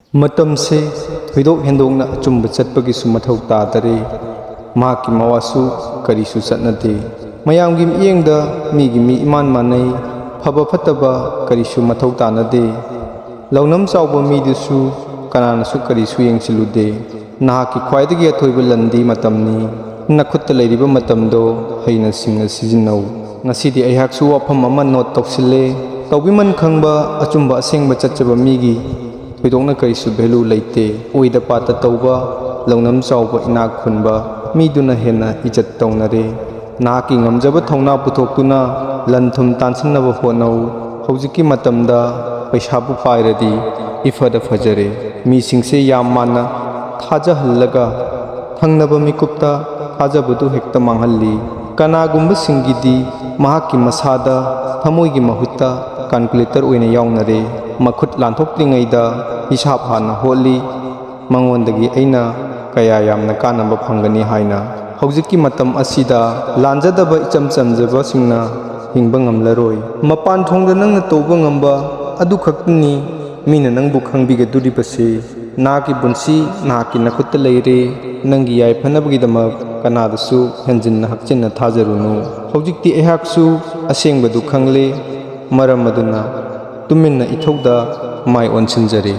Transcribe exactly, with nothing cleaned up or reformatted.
ꯃꯇꯝꯁꯦ ꯊꯣꯏꯗꯣꯛ ꯍꯦꯟꯗꯣꯛꯅ ꯑꯆꯨꯝꯕ ꯆꯠꯄꯒꯤꯁꯨ ꯃꯊꯧ ꯇꯥꯗꯔꯦ꯫ ꯃꯍꯥꯛꯀꯤ ꯃꯋꯥꯁꯨ ꯀꯔꯤꯁꯨ ꯆꯠꯅꯗꯦ꯫ ꯃꯌꯥꯝꯒꯤ ꯃꯤꯠꯌꯦꯡꯗ ꯃꯤꯒꯤ ꯃꯤ ꯏꯃꯥꯟ ꯃꯥꯟꯅꯩ꯫ ꯐꯕ ꯐꯠꯇꯕ ꯀꯔꯤꯁꯨ ꯃꯊꯧ ꯇꯥꯅꯗꯦ꯫ ꯂꯧꯅꯝ ꯆꯥꯎꯕ ꯃꯤꯗꯨꯁꯨ ꯀꯅꯥꯅꯁꯨ ꯀꯔꯤꯁꯨ ꯌꯦꯡꯁꯤꯜꯂꯨꯗꯦ꯫ ꯅꯍꯥꯛꯀꯤ ꯈ꯭ꯋꯥꯏꯗꯒꯤ ꯑꯊꯣꯏꯕ ꯂꯟꯗꯤ ꯃꯇꯝꯅꯤ꯫ ꯅꯈꯨꯠꯇ ꯂꯩꯔꯤꯕ ꯃꯇꯝꯗꯣ ꯍꯩꯅ ꯁꯤꯡꯅ ꯁꯤꯖꯤꯟꯅꯧ꯫ ꯉꯁꯤꯗꯤ ꯑꯩꯍꯥꯛꯁꯨ ꯋꯥꯐꯝ ꯑꯃ ꯅꯣꯠ ꯇꯧꯁꯤꯜꯂꯦ꯫ ꯇꯧꯕꯤꯃꯟ ꯈꯪꯕ, ꯑꯆꯨꯝꯕ ꯑꯁꯦꯡꯕ ꯆꯠꯆꯕ ꯃꯤꯒꯤ ꯊꯣꯏꯗꯣꯛꯅ ꯀꯔꯤꯁꯨ ꯚꯦꯂꯨ ꯂꯩꯇꯦ꯫ ꯑꯣꯏꯗ ꯄꯥꯗ ꯇꯧꯕ, ꯂꯧꯅꯝ ꯆꯥꯎꯕ, ꯏꯅꯥꯛ ꯈꯨꯟꯕ ꯃꯤꯗꯨꯅ ꯍꯦꯟꯅ ꯏꯖꯠ ꯇꯧꯅꯔꯦ꯫ ꯅꯍꯥꯛꯀꯤ ꯉꯝꯖꯕ ꯊꯧꯅꯥ ꯄꯨꯊꯣꯛꯇꯨꯅ ꯂꯟ ꯊꯨꯝ ꯇꯥꯟꯁꯤꯟꯅꯕ ꯍꯣꯠꯅꯧ꯫ ꯍꯧꯖꯤꯛꯀꯤ ꯃꯇꯝꯗ ꯄꯩꯁꯥꯕꯨ ꯄꯥꯏꯔꯗꯤ ꯏꯐꯗ ꯐꯖꯔꯦ꯫ ꯃꯤꯁꯤꯡꯁꯦ ꯌꯥꯝ ꯃꯥꯟꯅ ꯊꯥꯖꯍꯜꯂꯒ ꯊꯪꯅꯕ ꯃꯤꯀꯨꯞꯇ ꯊꯥꯖꯕꯗꯨ ꯍꯦꯛꯇ ꯃꯥꯡꯍꯜꯂꯤ꯫ ꯀꯅꯥꯒꯨꯝꯕꯁꯤꯡꯒꯤꯗꯤ ꯃꯍꯥꯛꯀꯤ ꯃꯁꯥꯗ ꯊꯃꯣꯏꯒꯤ ꯃꯍꯨꯠꯇ ꯀꯥꯜꯀꯨꯂꯦꯇꯔ ꯑꯣꯏꯅ ꯌꯥꯎꯅꯔꯦ꯫ ꯃꯈꯨꯠ ꯂꯥꯟꯊꯣꯛꯇ꯭ꯔꯤꯉꯩꯗ ꯍꯤꯁꯥꯞ ꯍꯥꯟꯅ ꯍꯣꯠꯂꯤ꯫ ꯃꯉꯣꯟꯗꯒꯤ ꯑꯩꯅ ꯀꯌꯥ ꯌꯥꯝꯅ ꯀꯥꯟꯅꯕ ꯐꯪꯒꯅꯤ ꯍꯥꯏꯅ꯫ ꯍꯧꯖꯤꯛꯀꯤ ꯃꯇꯝ ꯑꯁꯤꯗ ꯂꯥꯟꯖꯗꯕ ꯏꯆꯝ ꯆꯝꯖꯕꯁꯤꯡꯅ ꯍꯤꯡꯕ ꯉꯝꯂꯔꯣꯏ꯫ ꯃꯄꯥꯟ ꯊꯣꯡꯗ ꯅꯪꯅ ꯇꯧꯕ ꯉꯝꯕ ꯑꯗꯨ ꯈꯛꯇꯅꯤ ꯃꯤꯅ ꯅꯪꯕꯨ ꯈꯪꯕꯤꯒꯗꯧꯔꯤꯕꯁꯤ꯫ ꯅꯍꯥꯛꯀꯤ ꯄꯨꯟꯁꯤ ꯅꯍꯥꯛꯀꯤ ꯅꯈꯨꯠꯇ ꯂꯩꯔꯦ꯫ ꯅꯪꯒꯤ ꯌꯥꯏꯐꯅꯕꯒꯤꯗꯃꯛ ꯀꯅꯥꯗꯁꯨ ꯍꯦꯟꯖꯤꯟꯅ ꯍꯛꯆꯤꯟꯅ ꯊꯥꯖꯔꯨꯅꯨ꯫ ꯍꯧꯖꯤꯛꯇꯤ ꯑꯩꯍꯥꯛꯁꯨ ꯑꯁꯦꯡꯕꯗꯨ ꯈꯪꯂꯦ꯫ ꯃꯔꯝ ꯑꯗꯨꯅ ꯇꯨꯃꯤꯟꯅ ꯏꯊꯧꯗ ꯃꯥꯏ ꯑꯣꯟꯁꯤꯟꯖꯔꯦ꯫